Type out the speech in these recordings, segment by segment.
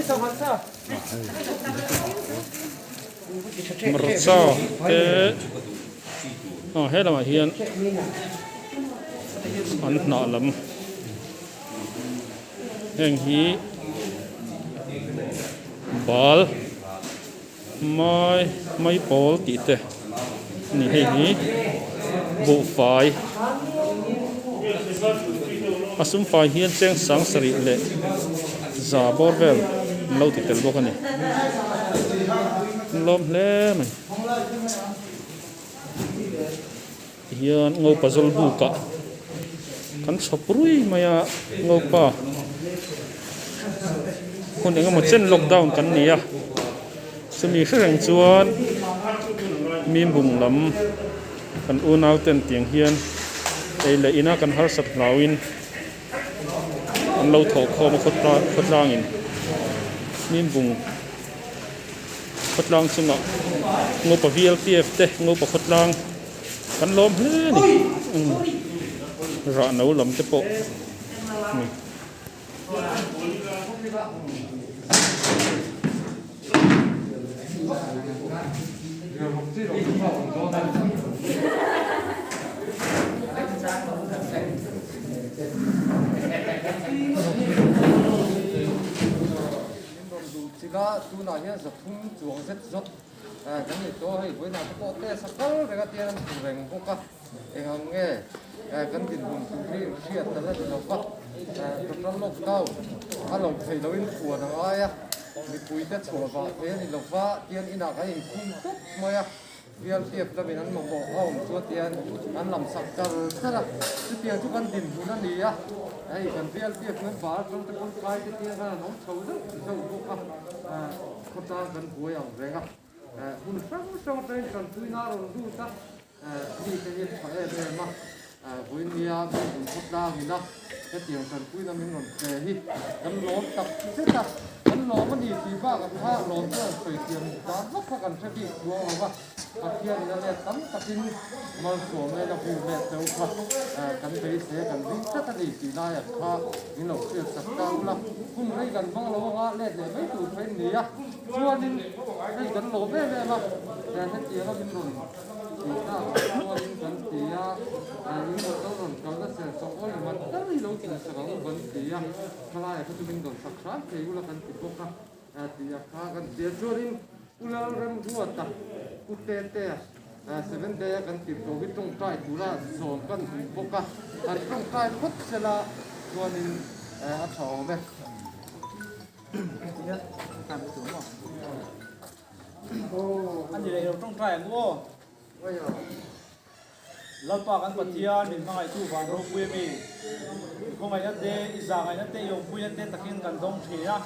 Hmarcha te aw he lamah hian an hnah lam heng hi bal mai mai pawl tih te a ni hei hi buhfai a sum fai hian cheng sang sarih leh za bawr vel an lo ti tel bawk a ni an lawm hle mai tihian ngopa zawlbuk ah kan chhawp rui mai a ngopa hun engemaw chen lockdown kan ni a chumi hre reng chuan mimbung lam kan unau ten tiang hian ei leh ina kan harsat hlauin an lo thawh khawm a khawtlangin mimbung khawtlang chungah ngopa VLPF te ngopa khawtlang kan lawm hle a ni rah no lam te pawh a ni. Min rawn duh chilh a, tunah hian zathum chuang zet zawt kan ni tawh a, hei vawiinah te pawh test a kal reng a tiang an hmu reng bawk a, eng ang nge kan dinhmun tur hi hriat a la ni lo va, total lockdown a lo theih lohin puan a ngai a, mipuite chhuah vah thei a ni lo va, tiang inah kan inkhum tawp mai a. Bial piap lamin an mamawh a awm chuan tian an lam sak char char a, chutiang chu kan dinhmun a ni a, hei kan bial piap member atang te pawn kai te tiang khan an awm chho zauh zauh bawk a, khawtlang kan buai ang reng a, hun hrang hrang atangin tanpuina a rawn lut a, mi te hi an tha em em a, vawinia mi hun khawtlang ina hetiang tanpuina min rawn pe hi kan lawm tak zet a, kan lawm a ni tih bakah kha lawm chuan sawi thiam dan vak kha kan hre bik chuang lo va, Pathianin a let tam takin malsawmna in a bu let deuh kha kan beisei a, kan ring tlat a ni tih laiah kha min lo hriat sak ta ula, hun rei kan hmang lo anga let leh mai tur kha in ni a, chuanin hei kan lawm em em a, hetianga min rawn tih tak ah chuanin kan ti a, in motor rawn kalna ser sawk awl man tal hi lo tih sak ang u kan ti a, thalaiah kha chu min rawn sak hram thei ula kan ti bawk a tih a kha kan ti a, chuanin Pu Lalremruata, Pu Tetea, Seven Day a kan tirh tawh hi tawngtai tura zawm kan duh bawk a, han tawngtai phawt sela chuanin a tha awm e. Ani leh lo tawngtai ang u aw. Lalpa kan Pathian min hmangaihtu van ropui a mi. I khawngaihna te, i zahngaihna te, i awmpuina te takin kan dawng thin a.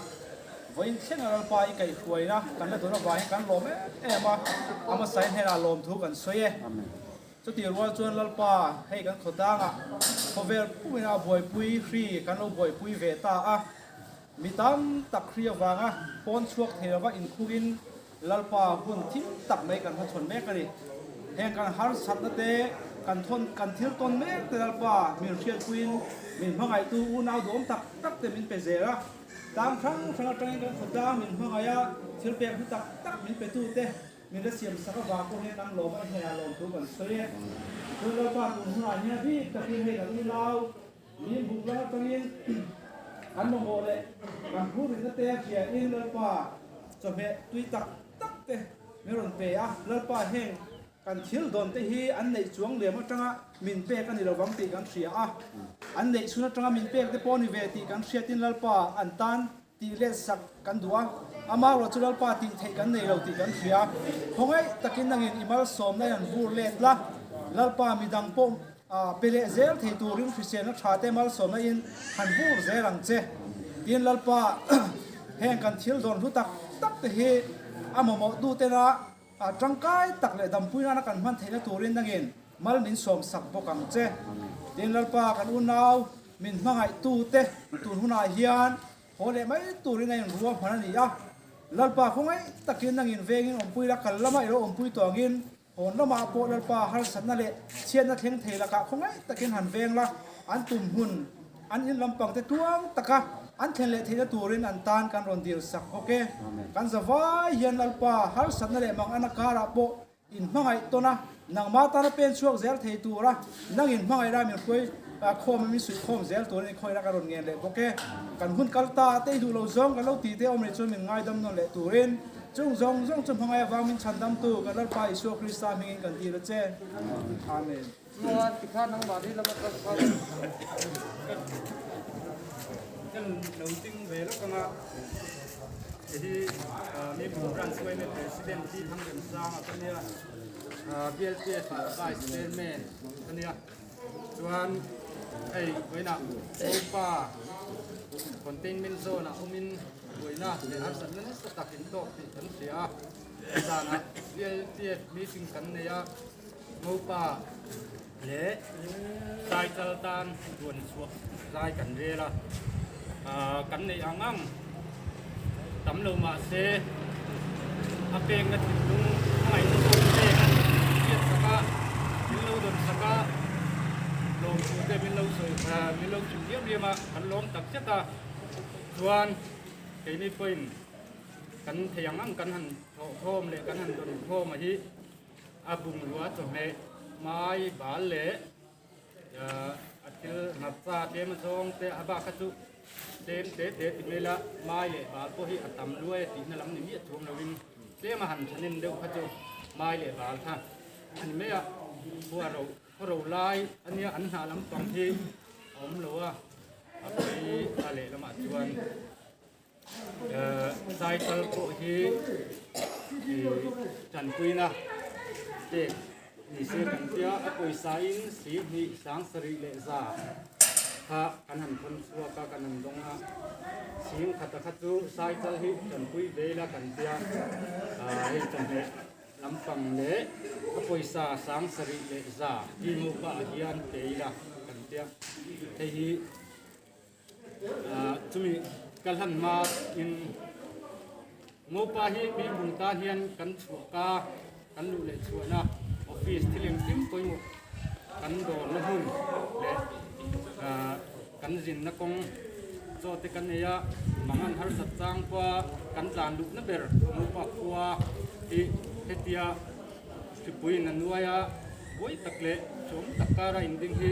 Vawiin thlenga Lalpa i kaihhruaina kan la dawn avangin kan lawm em em a, a hmasain hnenah lawmthu kan sawi e. Chutih rual chuan Lalpa hei kan khaw dangah khawvel pumina a buaipui hri kan lo buaipui ve ta a. Mi tam tak hri avanga pawn chhuak thei lova inkhungin Lalpa hun thim tak mai kan hmachhawn mek a ni. Heng kan harsatna te, kan thawn, kan thil tawn mek te Lalpa min hriatpuiin min hmangaihtu unau duhawm tak tak te min pe zel a. Tlang hrang hrang atangin kan khawtlang min hmangaih a, thil pek hlu tak tak min petu te min la siam sak avang pawh hian kan lawm a, i hnenah lawmthu kan sawi e. Chuan Lalpa tun hunah hian bik takin hei kan unau Min buk lam atangin kan mamawh leh kan phurritna te a hriain Lalpa chawhmeh tui tak tak te min rawn pe a, Lalpa heng kan thil dawn te hi an neih chuang liam atanga min pek a ni lovang tih kan hria a, an neih chhun atanga min pek te pawh a ni ve tih kan hriatin Lalpa an tan tih let sak kan duh a, amaherawh chu Lalpa tih theih kan nei lo tih kan hria. Khawngaih takin nangin i malsawmna hian vur let la, Lalpa midang pawh pe leh zel thei turin hriselna tha te malsawmna in han vur zel ang che. Tin Lalpa heng kan thil dawn hlu tak tak te hi a mamawh tu tena tangkai tak leh dampui nana kan hman theihna turin nangin mal min sawm sak bawk ang che. Tin Lalpa kan unau Min hmangaih tute tun hunah hian haw leh mai turin a inruahman a ni a. Lalpa khawngaih takin nangin vengin awmpui la, kal lama i lo awmpui tawh angin hawn lamah pawh Lalpa harsatna leh chhiatna thleng thei lakah khawngaih takin han veng la, an tum hmun, an in lampang te tuang taka an thlen leh theihna turin an tan kan rawn dil sak bawk e. Kan zavai hian Lalpa harsatna leh mangan akarah pawh In hmangaih tawn a, nangmah tana pen chhuak zel thei tura nang in hmangaih la min hruai khawm a min suih khawm zel turin i khawih la ka rawn ngen leh bawk e. Kan hun kal ta te i duh lo zawng kan lo ti te awm rih chuan min ngaidam nawn leh turin chung zawng zawng chu hmangaih avang min chhandamtu kan Lalpa Isua Krista hmingin kan dil a che. Amen. Chuan tikhan nangmahni lama kal khan. Ka lo ding ve lawk anga heihi mi branch yma president hi Thangremsanga ka nia BLTF ah vice chairman ka nia chuan hei vawiinah Opa containment zone ah awmin buaina leh harsatna nasa tak in tawk tih kan hria a zanah BLTF meeting kan nei a Ngopa leh Saichal tan duan chhuah zai kan rel a, kan neih ang ang tam lo mah se a pekna thinlung a ngaihna zawk pek hriat sak a, min lo dawn sak a, lawmthu te min lo sawi min lo chhun diam diam a, kan lawm tak zet a, chuan keini pawhin kan thei ang ang kan han thawhkhawm leh kan han dawn khawm a hi. A bungrua chawhmeh mai bal leh a thil hmarcha tlem a zawng te a bak kha chu tlem te te ti mai ila mai leh bal pawh hi a tam luai a tihna lam ni miah chuang lovin tlem a han thahnem deuh kha chu mai leh bal kha a ni mai a, khua ro khaw ro lai a nia an hnah lampang hi a awm lo a, a pawi a lehlamah chuan. Cycle pawh hi tanpuina pek ni se kan tia a pawisa in 2 sarih leh za kha kan han thawn chhuak a kan han dawng a sing khata kha chu cycle hi tanpui ve ila kan tia hei chawhmeh lampang leh a pawisa 70 leh za hi nupa ah hian pe ila kan tia hei hi. Chumi ka hlan hma in Ngopa hi mi bung tan hian kan chhuah ka kan luh leh chhuahna office thil engkim pawimawh kan dawrna hmun leh kan zinna kawng chaw te kan nei a, mangan harsat chang pawha kan tlan luhna ber Ngopa khua hi hetia Hripuiin a nuai a, buai tak leh ṭawm tak kara inding hi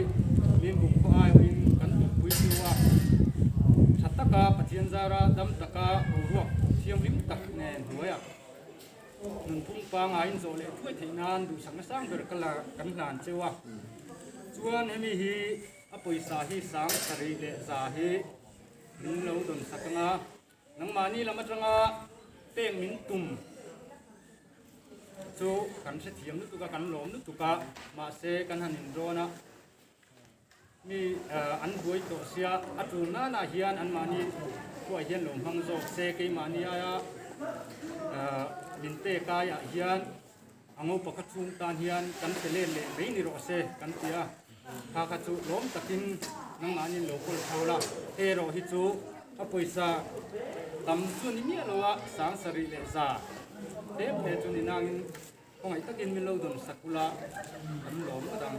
Mimbung khaw aiawhin kan tumpui chu a. Ṭha taka Pathian zara dam taka boruak thianghlim tak nen hnuaiah nunphung pangaiin zawh leh thuai theih nan duhsakna sang ber ka la kan hlan cheu a. Chuan hemi hi a pawisa hi 70 leh za hi min lo dawn sak anga Nangmahni lam atanga pek min tum chu kan hrethiam lutuk a, kan lawm lutuk a, mahse kan han inrawn a, mi an buai tawh sia, a tul nanah hian anmahni thuah hian lo hmang zawk se, keimahni aia min pek aiah hian a ngo pakhat chhung tan hian kan pe let leh mai ni rawh se kan ti a, kha kha chu lawm takin nangmahni lo kawl tho la, hei erawh hi chu a pawisa tam chu a ni miah lo a, 70 leh za tlem hle chu ni nangin khawngaih takin min lo dawn sak ula kan lawm ngawt ang.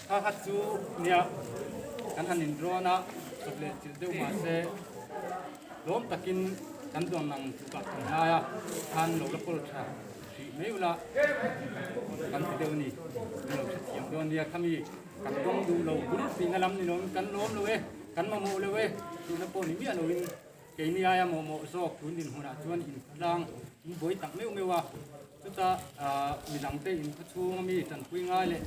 Kha kha chu nia kan han inrawn a, chawp leh chilh deuh mah se lawm takin kan duang ang chukah kan ngai a, khan lo la kawl tha hrih mai ula kan ti deuh a ni. Min lo hrethiam dawn nia khami kan dawng duh lo bul tihna lam ni loin kan lawm lo e, kan mamawh lo e tihna pawh ni miah loin Keini aia mawhmawh zawk tun dinhmunah chuan intlang in buai tak meuh meuh a, chuta midangte in khawchhung ami tanpui ngai leh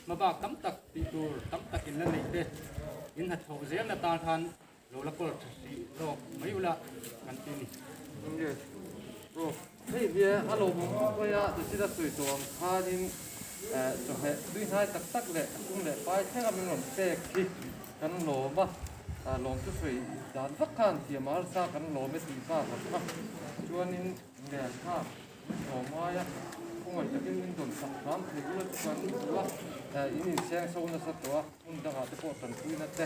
hmabak tam tak tih tur tam tak in la neih te in hnathawh zelna tan khan lo la kawl tha hrih zawk mai ula kan ti ni. Nge bro, hei hi a lawmawm khawp mai a, tichhin a sawi tawh ang khanin chawhmeh tui hnai tak tak leh a sum leh pai thleng a min rawn pek hi Kan lawm a, lawm chu sawi dan vak khan thiam a harsa kan lawm e tih bak a kha. Chuanin nge kha min lawm ngai a. Khawngaih takin min dawn sak hram thei ula chu kan duh a, in inseng so nasa tawh a, hmun dangah te pawh tanpuina te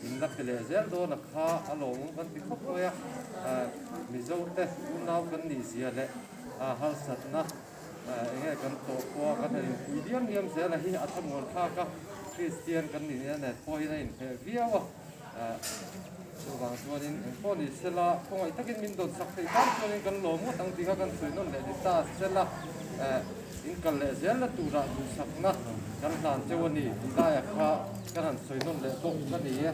in la pe leh zel dawn a kha a lawmawm kan ti khawp mai a, Mizo te unau kan nih zia leh harsatna eng nge kan tawh pawh a kan han inpui diam diam zel a hi a thlamuan thlak a, Kristian kan nih nen pawhin a inhmeh viau a. Chuvang chuanin eng pawh ni sela, khawngaih takin min dawn sak theih hram chuanin kan lawm ngawt ang tih kha kan sawi nawn leh ni ta sela, in kal leh zel na turah duhsakna kan hlan cheu a ni tih laiah kha kan han sawi nawn leh bawk a ni e.